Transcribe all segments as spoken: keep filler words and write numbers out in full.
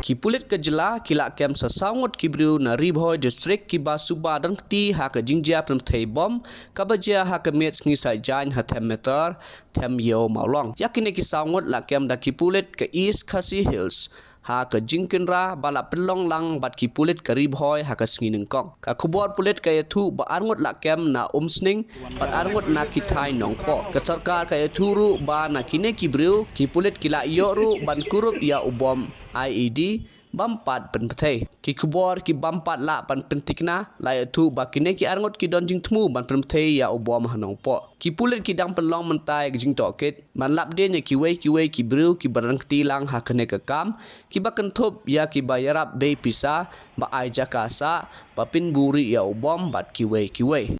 Ki pulit ka jylla ki la kem sa saw ngut ki briew na Ri Bhoi District kiba suba don kti ha ka jingjia pynthei bom kaba jia ha ka miet sngi Saitjaiñ ha Them Meter, Them Ïew Mawlong. Ïa kine ki saw ngut la kem da ki pulit ka East Khasi Hills ha ka jingkynra ba la pynlong lang bad ki pulit ka Ri Bhoi ha ka sngi nyngkong. Ka khubor pulit ka ïathuh ba ar ngut la kem na Umsning bad ar ngut na ki thaiñ Nongpoh. Ka sorkar ka ïathuh ruh ba na kine ki briew ki pulit ki la ïoh ruh ban kurup ïa u bom I E D bym pat pynpthei. Ki khubor ki bym pat lah ban pynthikna la ïathuh ba kine ki ar ngut ki don jingthmu ban pynpthei ïa u bom ha Nongpoh. Ki pulit ki dang pynlong mynta ïa ka jingtohkit ban lap dien ïa kiwei kiwei ki briew kiba don kti lang ha kane ka kam, kiba kynthup ïa kiba ïarap bei pisa, ba ai jaka sah, ba pynburi ïa u bom bad kiwei kiwei.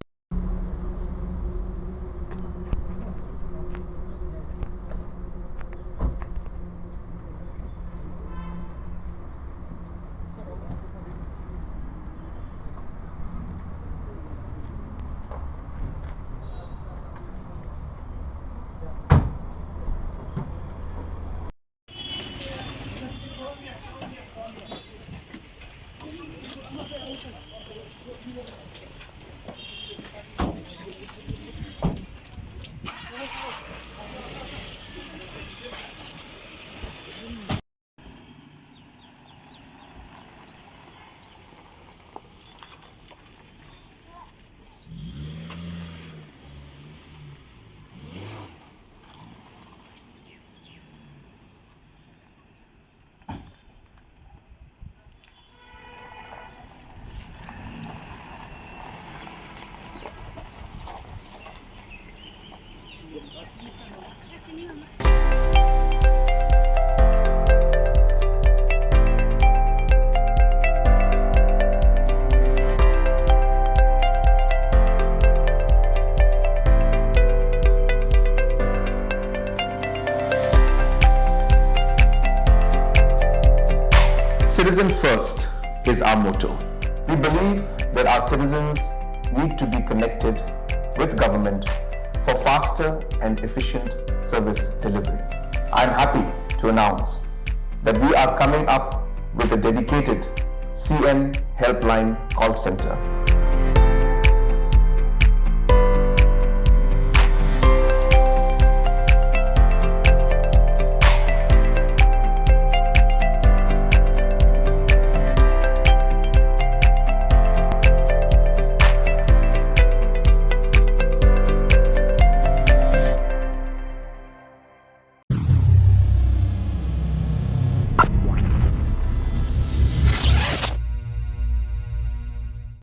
Citizen first is our motto. We believe that our citizens need to be connected with government for faster and efficient service delivery. I am happy to announce that we are coming up with a dedicated C M Helpline call center.